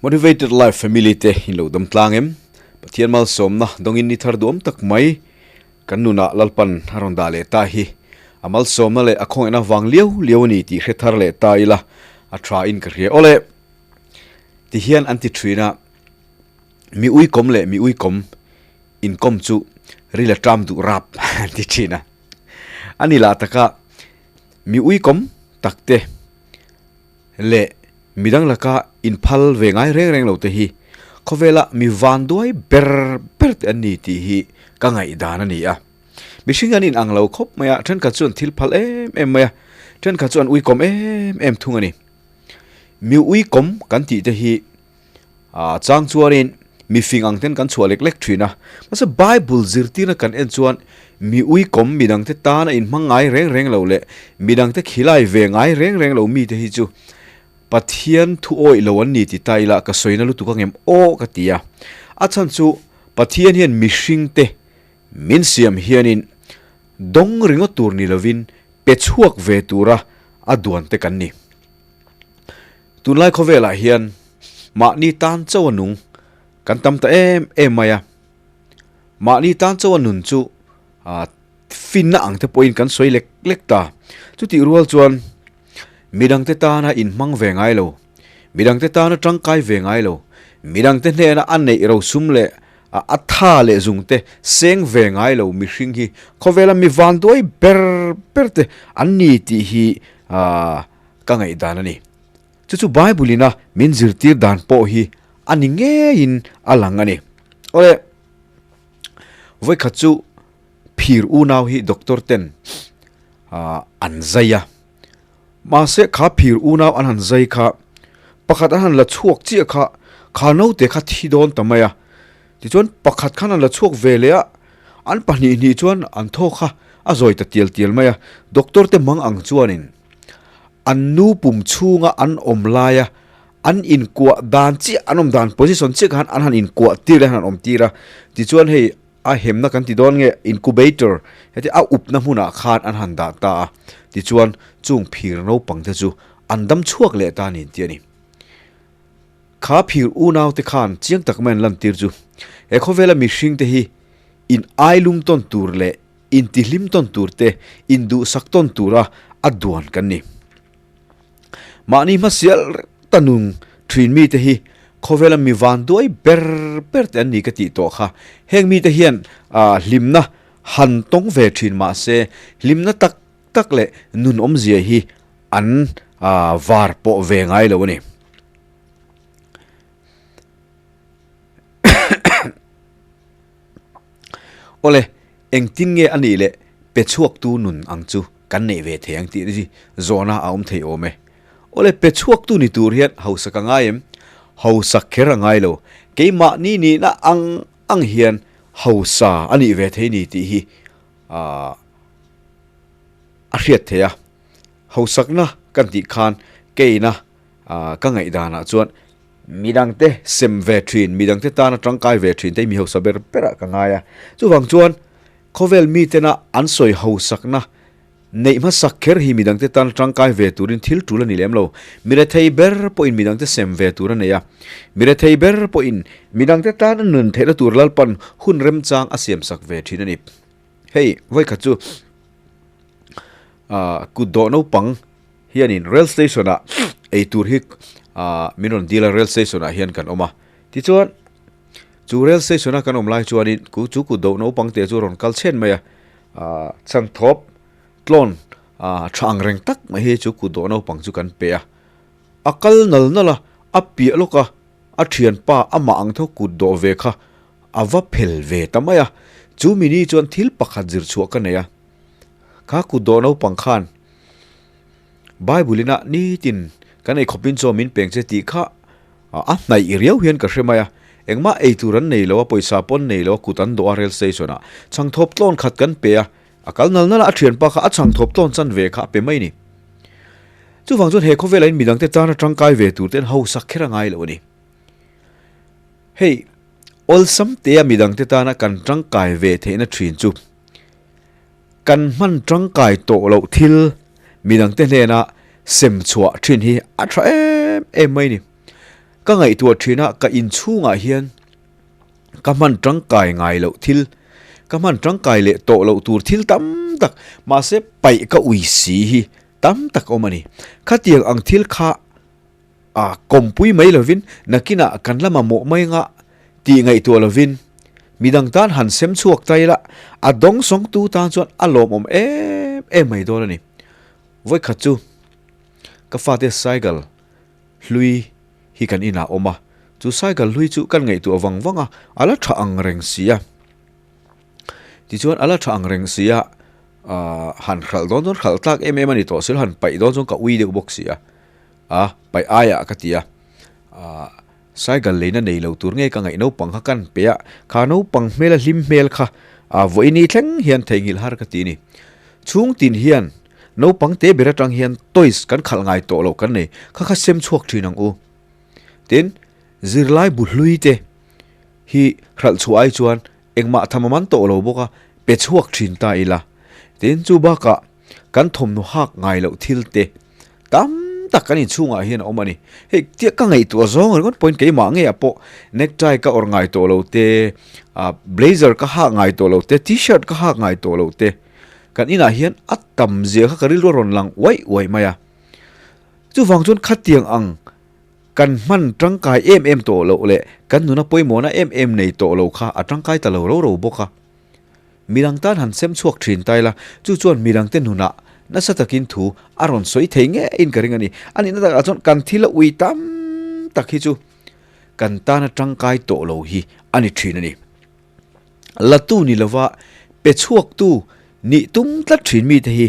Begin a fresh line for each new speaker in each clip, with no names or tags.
Motivated Life Family te in lo dam tlang em? Pathian malsawmna dawngin ni thar duam tak mai kan nunah Lalpan a rawn dah leh ta hi a malsawmna leh a khawngaihna vang liau liau a ni tih hre thar leh ta ila a tha in ka hria. Awle, ti hian an ti thin a, mi uikawm leh mi uikawm inkawm chu ril a ṭam duh rap an ti thin a. A ni lah taka mi uikawm takte leh midang laka inphal ve ngai reng reng lo te hi khawvela mi van duai ber ber te an ni tih hi ka ngaihdan a ni a. Mihring an inang lo khawp mai a, thenkhat chuan thil phal em em mai a, thenkhat chuan uikawm em em thung a ni. Mi uikawm kan tih te hi ah chang chuanin mi fing ang ten kan chhuah lek lek thin a, mahse Bible zirtirna kan en chuan mi uikawm midangte tana inhmang ngai reng reng lo leh midangte khilai ve ngai reng reng lo mite hi chu Pathian thu awih lo an ni ti ta ila ka sawina lutuk ang em aw ka ti a, a chhan chu Pathian hian mihringte min siam hianin dawng ringawt tur ni lovin pe chhuak ve tura a duan te kan ni. Tunlai khawvelah hian mahni tan chauh a nung kan tam ta em em mai a, mahni tan chauh a nun chu finna ang te pawhin kan sawi lek lek ta. Chutih rual chuan midangte tana inhmang ve ngai lo, midangte tana tangkai ve ngai lo, midangte hnena a neih rosum leh a tha leh zungte seng ve ngai lo mihring hi khawvela mi vanduai ber ber te an ni tih hi ka ngaihdan a ni. Chu chu Bible ina min zirtir dan pawh hi a ni ngeiin a lang a ni. Awle, vawikhat chu phir unau hi doctor ten an zai a. Mahse kha phir unau an han zai kha pakhat an han la chhuak chiah kha kha naute kha thi dawn ta mai a. Tichuan pakhat khan an la chhuak ve leh a, an pahnih hnih chuan an thaw kha a zawi ta tial tial mai a. Doctor te mang ang chuanin an nu pum chhunga an awm laia an inkuah dan chiah an awm dan position chiah khan an han inkuah tir leh an han awm tir a. Tichuan hei a hemna kan ti dawn nge incubator heti a upna hmunah khan an han dah ta a. Tichuan chung phir naupang te chu an dam chhuak leh ta niin tih a ni. Kha phir unau te khan chiang tak mai an lantir chu he khawvela mihring te hi in ailum tawn tur leh intihlim tawn tur te, induhsak tawn tura a duan kan ni. Mahni hmasial ta nung thin mite hi khawvela mi van duai ber ber te an ni ka tih tawh kha. Heng mite hian hlimna han tawng ve thin mah se hlimna tak tak leh nun awmzia hi an var pawh ve ngai lo a ni. Awle, engtin nge a nih leh pe chhuaktu nun ang chu kan neih ve thei ang tih hi zawhna a awm thei awm e. Awle, pe chhuaktu ni tur hian hausak a ngai em? Hausak kher a ngai lo. Keimahni nihna ang ang hian hausa a nih ve thei ni tih hi a hriat theih a. Hausakna kan tih khan keina ka ngaihdanah chuan Midangte sem ve thin, midangte tana tangkai ve thin te hi mi hausa ber berah ka ngai a. Chuvang chuan khawvel mitena an sawi hausakna neih hmasak kher hi midangte tana tangkai ve turin thil tul a ni lem lo. Mi rethei ber pawhin midangte sem ve tur a nei a. Mi rethei ber pawhin midangte tana nun theihna tur Lalpan hun remchang a siamsak ve thin a ni. Hei, vawikhat chu kut dawh naupang hianin rail station ah ei tur hi ah min rawn dil a rail station ah hian kan awm a tichuan chu rail station a kan awm lai chuanin ku chu kut do naupang te chu a rawn kal chhen mai a ah chhangthawp tlawn ah tha ang reng tak mai hi chu kut dawh naupang chu kan pe a a kal nal nal a a piah lawk a a thianpa amah ang tho kut dawh ve kha a va phel ve ta mai a chu mini chuan thil pakhat zir chhuah ka nei a. Kha kut dawh naupang khan Bible ina nitin kan ei khawpin chaw min peng che tih kha a hnaih riau hian ka hre mai a. Engmah ei tur an nei lo a, pawisa pawh an nei lo a, kut an dawh a rail station ah chhangthawp tlawn khat kan pe a, a kal nal nal a, a thianpa kha a chhangthawp tlawn chan ve kha a pe mai ni. Chuvang chuan he khawvelah in midangte tana tangkai ve tur te an hausak kher a ngai lo a ni. Hei awlsam tea midangte tana kan tangkai ve theihna thin chu Kan hman tangkai tawh loh thil midangte hnena sem chhuah thin hi a tha em em mai ni. Ka ngaihtuah thin a, ka inchhungah hian ka hman tangkai ngai loh thil, ka hman tangkai leh tawh loh tur thil tam tak, mahse paih ka ui si hi tam tak awm a ni. Khatiang ang thil kha a kawmpui mai lovin nakinah kan la mamawh mai anga tih ngaihtuah lovin midang tan han sem chhuak ta ila a dawng sawngtu tan chuan a lawmawm em em mai dawn a ni. Vawikhat chu ka fate cycle hlui hi kan inah awm a, chu cycle hlui chu kan ngaihtuah vang vang a, a la tha ang reng si a. Tichuan a la tha ang reng si a, aaa han hralh dawn chuan hralh tlak em em a ni tawh si lo, han paih dawn chuan ka ui deuh bawk si a, a paih aiah ka ti a, aaa cycle leina nei lo tur nge ka ngaih naupang kha kan pe a, kha naupang hmel a hlim hmel kha aa vawiini thleng hian theihnghilh har ka ti a ni. Chhung tin hian naupang te ber atang hian toys kan khalh ngai tawh loh kan nei kha kha sem chhuak thin ang u. Tin, zirlai bu hlui te hi hralh chhuah ai chuan engmah tham a man tawh lo bawk a, pe chhuak thin ta ila. Tin, chu bakah kan thawmhnaw hak ngai loh thil te tam tak kan inchhungah hian a awm a ni. Hei tia ka ngaihtuah zawng ringawt pawhin keimah ngeiah pawh necktie ka awrh ngai tawh lo te, ah blazer ka hak ngai tawh lo te, t-shirt ka hak ngai tawh lo te kan inah hian a tam zia kha ka rilru a rawn lang uaih uaih mai a. Chuvang chuan khatiang ang kan hman tangkai em em tawh loh leh kan nuna pawimawhna em em nei tawh lo kha a tangkai ta lo ro ro bawk a. Midang tan han sem chhuak thin ta ila, chu chuan midangte nunah nasa takin thu a rawn sawi thei ngeiin ka ring a ni. A nihna takah chuan kan thil a ui tam tak hi chu kan tana tangkai tawh lo hi a ni thin a ni. Latu ni lova pe chhuaktu nih tum tlat thin mite hi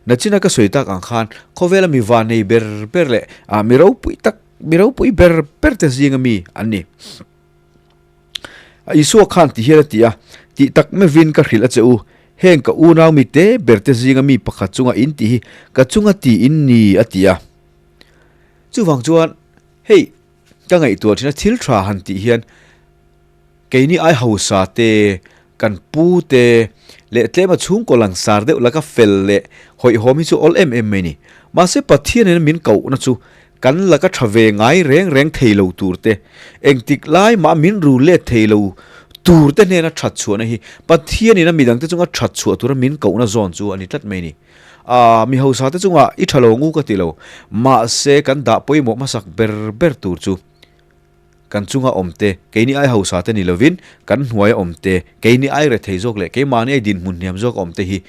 nachina ka sawi tak ang khan khawvela mi vanei ber ber leh mi ropui tak mi ropui ber ber te zinga mi an ni. Isua khan ti hian a ti a, Tih tak mevin ka hrilh a che u, heng ka unau mi te ber te zinga mi pakhat chunga in tih hi ka chunga ti in ni a ti a. Chuvang chuan hei ka ngaihtuah thin a thil tha han tih hian keini ai hausa te, kan pu te leh tlema chhungkaw langsar deuh laka fel leh hawihhawm hi chu awl em em mai ni. Mahse Pathianin min kohna chu Kan laka tha ve ngai reng reng thei lo tur te, engtik lai mah min ru let thei lo tur te hnena that chhuahna hi Pathianin a midangte chunga that chhuah tura min kohna zawn chu a ni tlat mai a ni. Aa, mi hausa te chunga i tha lo ngu ka ti lo, mahse kan dah pawimawh hmasak ber ber tur chu kan chunga awm te, keini ai hausa te ni lovin kan hnuaia awm te, keini ai rethei zawk leh keimahni ai dinhmun hniam zawk a awm te hi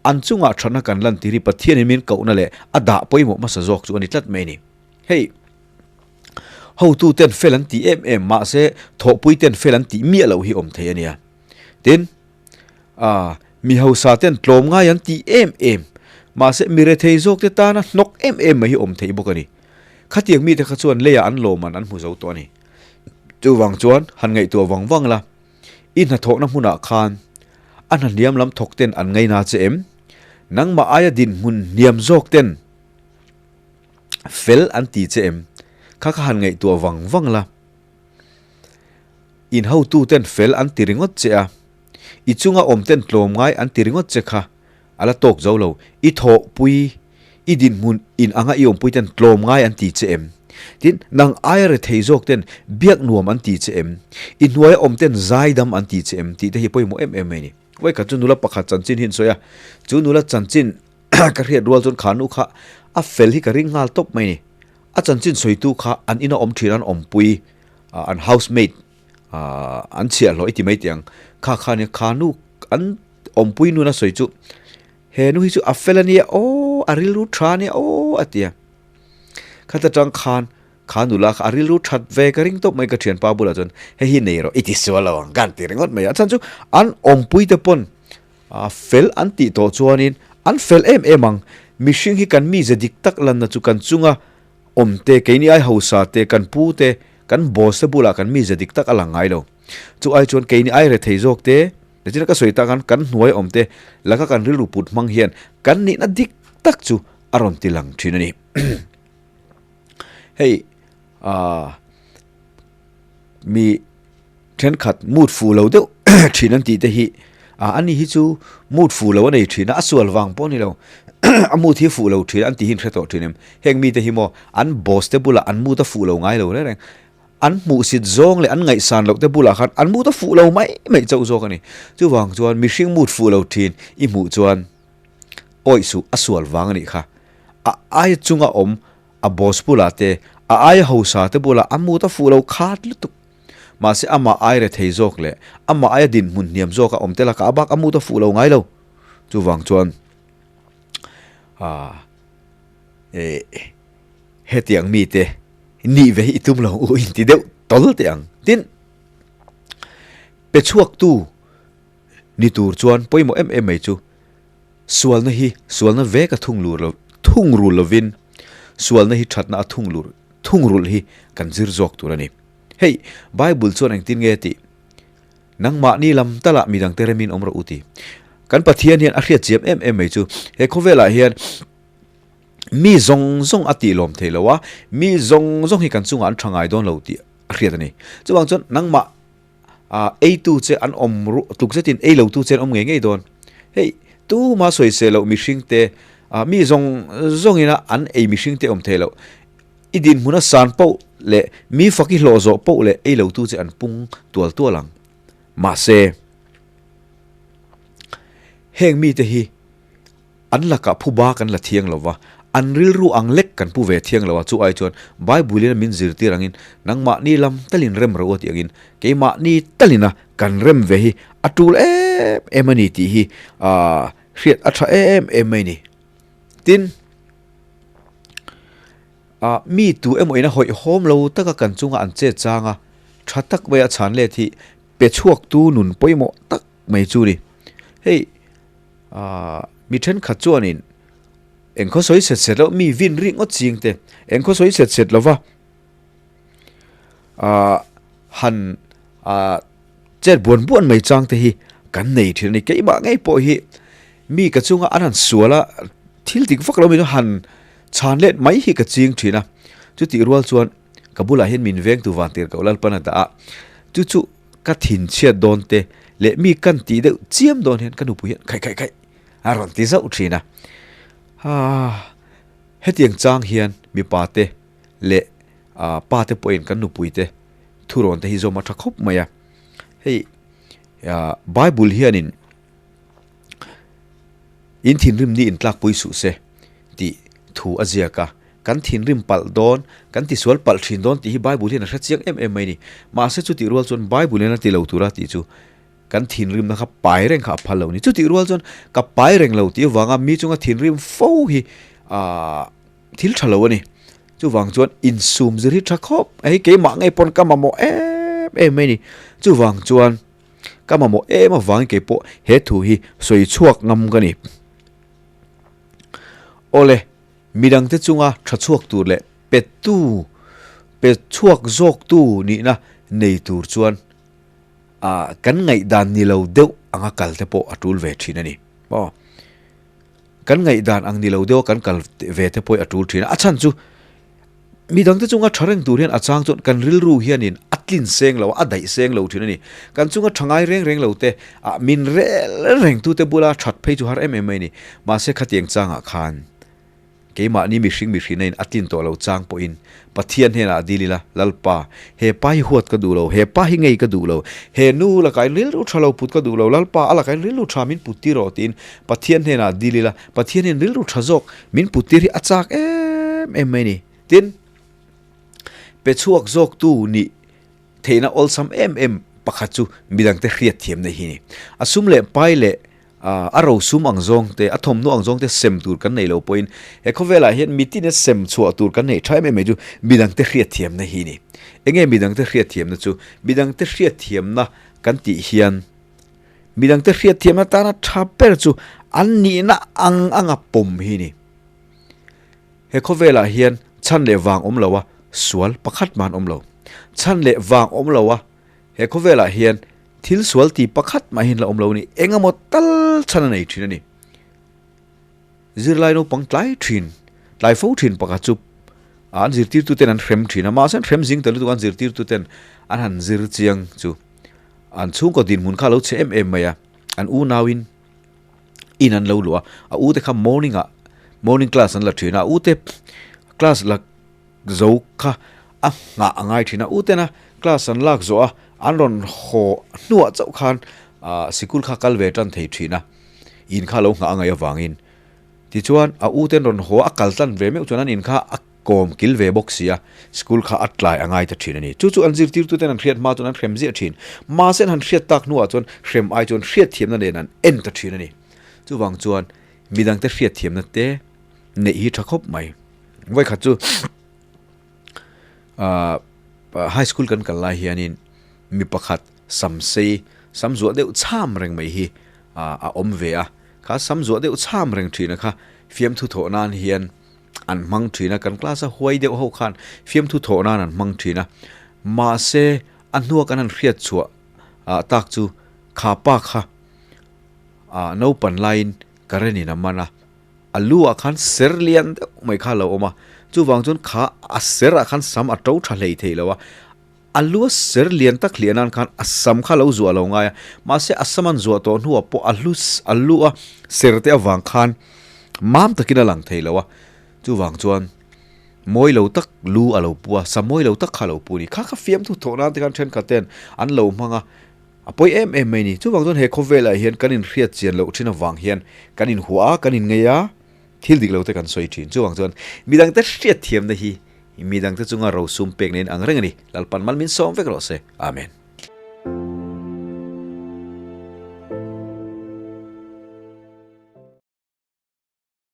An chungah thatna kan lantir hi Pathianin min kohna leh a dah pawimawh hmasa zawk chu a ni tlat mai a ni. Hei, hotuten fel an tih em em mahse thawhpuiten fel an tih miah loh hi awm thei a nia. Tin, ah, mi hausa ten tlawm ngai an tih em em mahse mi rethei zawk te tana hnawk em em mai hi awm thei bawk a ni. Khatiang mite kha chuan leiah an lawman an hmu zo tawh a ni. Chuvang chuan han ngaihtuah vang vang la. I hnathawhna hmunah khan a hna hniam lam thawk ten an ngaina che em? Nangmah aia dinhmun hniam zawk ten fel an ti che em? Kha kha han ngaihtuah vang vang la. In hotu ten fel an ti ringawt che a, i chunga awm ten tlawmngai an ti ringawt che kha A la tawk zo lo. I thawhpui, i dinhmun in anga i awmpui ten tlawmngai an ti che em? Tin, nang aia rethei zawk ten biak nuam an ti che em? I hnuaia awm ten zaidam an ti che em? Tih te hi pawimawh em em mai a ni. Vawikhat chu nula pakhat chanchin hi an sawi a, chu nula chanchin ka hriat rual chuan kha nu kha a fel hi ka ring nghal tawp mai a ni. A chanchin sawitu kha an ina awm thin an awmpui, an housemate, an chhiahhlawh i ti mai teh ang. Kha kha nia, kha nu an awmpui nun a sawi chu he nu hi chu a fel a nia aw a rilru tha a nia aw a ti a. Khata tang khan kha nula kha a rilru that ve ka ring tawp mai ka thianpa bulah chuan hei hi nei rawh i ti sual lo ang ka han ti ringawt mai a. A chhan chu an awmpui te pawn fel an tih tawh chuanin an fel em em ang. Mihring hi kan mize dik tak lanna chu kan chunga awm te, keini ai hausa te, kan pu te, kan boss te bulah kan mize dik tak a lang ngai lo. Chu ai chuan keini ai rethei zawk te, Nichina ka sawi tak khan kan hnuai awm te laka kan rilru put hmang hian kan nihna dik tak chu a rawn ti lang thin a ni. Hei aaa mi thenkhat mood fuh lo deuh thin an tih te hi a ani hi chu mood fuh lo a nei thin a, a sual vang pawh a ni lo a mood hi fuh lo thin an tih hi an hre tawh thin em. Heng mite hi maw an boss te bulah an mood a fuh lo ngai lo reng reng. An hmuhsit zawng leh an ngaihsan loh te bulah khan an mut a fuh lo mai mai chauh zawk a ni. Chuvang chuan mihring mut fuh lo thin i hmuh chuan awih suh a sual vang a nih kha. A aia chunga awm a boss bulah te, a aia hausa te bulah a mut a fuh lo khat lutuk. Mahse amah ai rethei zawk leh amah aia dinhmun hniam zawka awm te lakah a bak a mut a fuh lo ngai lo. Chuvang chuan aah eh hetiang mite nih ve hi i tum lo u inti deuh tawl teh ang. Tin, pe chhuaktu ni tur chuan pawimawh em em mai chu sualna hi sualna vek a thung lur lo thung rul lovin sualna hi thatna a thung lur thung rulh hi kan zir zawk tur a ni. Hei, Bible chuan engtin nge tih? Nangmahni lam talah midangte remin awm rawh u ti. Kan Pathian hian a hriatchiam em em mai chu he khawvelah hian Mi zawng zawng a tih lawm thei lo a, mi zawng zawng hi kan chungah an tha ngai dawn lo tih a hriat a ni. Chuvang chuan nangmah eitu che an awm ruh tluk zetin ei lotu che an awm ngei ngei dawn. Hei tuma sawisel loh mihring te, mi zawng zawngina an ei mihring te awm thei loh. I dinhmun a san poh leh mi fak i hlawh zawh poh leh ei lotu che an pung tual tual ang. Mahse, heng mite hi An lakah phuba kan la thiang lo va, an rilru ang lek kan pu ve thiang lo a, chu ai chuan Bible-in a min zirtir angin nangmahni lam talin rem rawh u a tih angin keimahni talina kan rem ve hi a tul em em a ni tih hi hriat a tha em em mai ni. Tin, mi tu emaw ina hawihhawm lo taka kan chunga an chet changa tha tak maia chhan let hi pe chhuaktu nun pawimawh tak mai chu ni. Hei. Aaa mi thenkhat chuanin eng khaw sawi set set loh mi vin rik ngawt ching te eng khaw sawi set set lova aaa han aaa chet buan buan mai chang te hi kan nei thin a ni keimah ngei pawh hi mi ka chunga an han sual a thil dik vak lo mi chu han chhan let mai hi ka ching thin a chutih rual chuan ka bulah hian min veng tu van tir koh Lalpan a dah a chu chu Ka thin chhiat dawn te leh mi kan tih deuh chiam dawn hian ka nupui hian khaih khaih khaih a rawn ti zauh thin a. Haa hetiang chang hian mipa te leh pa te pawhin kan nupui te thurawn te hi zawm a tha khawp mai a. Hei Bible hianin In thinrim ni intlakpui suh se tih thu a ziak a. Kan thinrim palh dawn, kan tisual palh thin dawn tih hi Bible hian a hre chiang em em mai a ni. Mahse chutih rual chuan Bible hian a ti lo tura tih chu kan thinrimna kha pai reng kha a phal lo a ni. Chutih rual chuan ka pai reng lo tih avanga mi chunga thinrim fo hi aah thil tha lo a ni. Chuvang chuan insum zir hi tha khawp a hei keimah ngei pawn ka mamawh em em mai a ni. Chuvang chuan ka mamawh em avangin keipawh he thu hi sawi chhuak ngam ka ni. Awle. Midangte chunga tha chhuak tur leh pettu, pe chhuak zawktu nihna nei tur chuan ah kan ngaihdan ni lo deuh anga kal te pawh a tul ve thin a ni. Aw. Kan ngaihdan ang ni lo deuha kan kal ve te pawh hi a tul thin a. A chhan chu midangte chunga tha reng tur hian a chang chuan kan rilru hianin a tlin seng lo a, a daih seng lo thin a ni. Kan chunga tha ngai reng reng lo te, ah min rel rengtute bula that phei chu har em em mai a ni. Mahse khatiang changah khan Keimahni mihring mihrina in a tlin tawh lo chang pawhin Pathian hnenah a dil ila, Lalpa, he pa hi huat ka duh lo, he pa hi ngei ka duh lo, he nu lakah in rilru tha lo put ka duh lo, Lalpa, a lakah in rilru tha min put tir rawh tiin Pathian hnenah a dil ila, Pathian hian rilru tha zawk min put tir hi a chak em em mai a ni. Tin, pe chhuak zawktu nih theihna awlsam em em pakhat chu midangte hriatthiamna hi a ni. A sum leh pai leh A rosum ang zawng te, a thawmhnaw ang zawng te sem tur kan nei lo pawhin he khawvelah hian mitin a sem chhuah tur kan neih tha em em mai chu midangte hriatthiamna hi a ni. Enge midangte hriatthiamna chu? Midangte hriatthiamna kan tih hian midangte hriatthiamna tana tha ber chu an nihna ang anga pawm hi a ni. He khawvelah hian chhan leh vang awm lo a, sual pakhat mah an awm lo. Chhan leh vang awm lo a, he khawvelah hian Thil sual ti pakhat mah hian la awm lo a ni. Eng emaw tal chhan a nei thin a ni. Zirlai naupang tlai thin, tlai fo thin pakhat chu an zirtirtu ten an hrem thin a. Mahse an hrem zing ta lutuk a, an zirtirtu ten an han zir chiang chu an chhungkaw dinhmun kha a lo chhe em em mai a. An unauin in an lo luh a, a ute kha morning ah morning class an la thin a, a ute class la zo kha. A nghah a ngai thin a, utena class an lak zawh a, an rawn haw hnuah chauh khan sikul kha kal ve tan thei thin a, in kha lo nghah a ngaih avangin. Tichuan a uten rawn haw a kal tlan ve meuh chuan an in kha a kawm kil ve bawk si a, school kha a tlai a ngai ta thin a ni. Chu chu an zirtirtuten an hriat hma chuan an hrem ziah thin. Mahse an han hriat tak hnuah chuan hrem ai chuan hriatthiamna nen an en ta thin a ni. Chuvang chuan midangte hriatthiamna te neih hi tha khawp mai. Vawikhat chu ahh high school kan kal lai hianin mi pakhat sam sei sam zuah deuh cham reng mai hi ahh a awm ve a. Kha sam zuah deuh cham reng thin a kha fiamthu thawh nan hian an hmang thin a, kan class a huai deuh ho khan fiamthu thawh nan an hmang thin a. Mahse a hnua kan han hriat chhuah ah tak chu kha pa kha ah naupan laiin current in a man a, a lu ah khan ser lian deuh mai kha a lo awm a, chuvang chuan kha a ser ah khan sam a to tha hlei thei lo a, a lu a ser lian tak hliah nan khan a sam kha lo zuah lo ngai a, mahse a sam an zuah tawh hnuah pawh a hlu a lu a ser te avang khan mam takin a lang thei lo a, chuvang chuan mawi lo tak lu a lo pu a, sam mawi lo tak kha a lo pu a ni, kha kha fiamthu thawh nan te khan thenkhat ten an lo hmang a. A pawi em em mai ni. Chuvang chuan he khawvelah hian kan inhriat chian loh thin avang hian kan inhuah a, kan inngei a, thil dik lo te kan sawi thin. Chuvang chuan midangte hriatthiamna hi midangte chunga rosum pek nen ang reng a ni. Lalpan mal min sawm vek rawh se. Amen.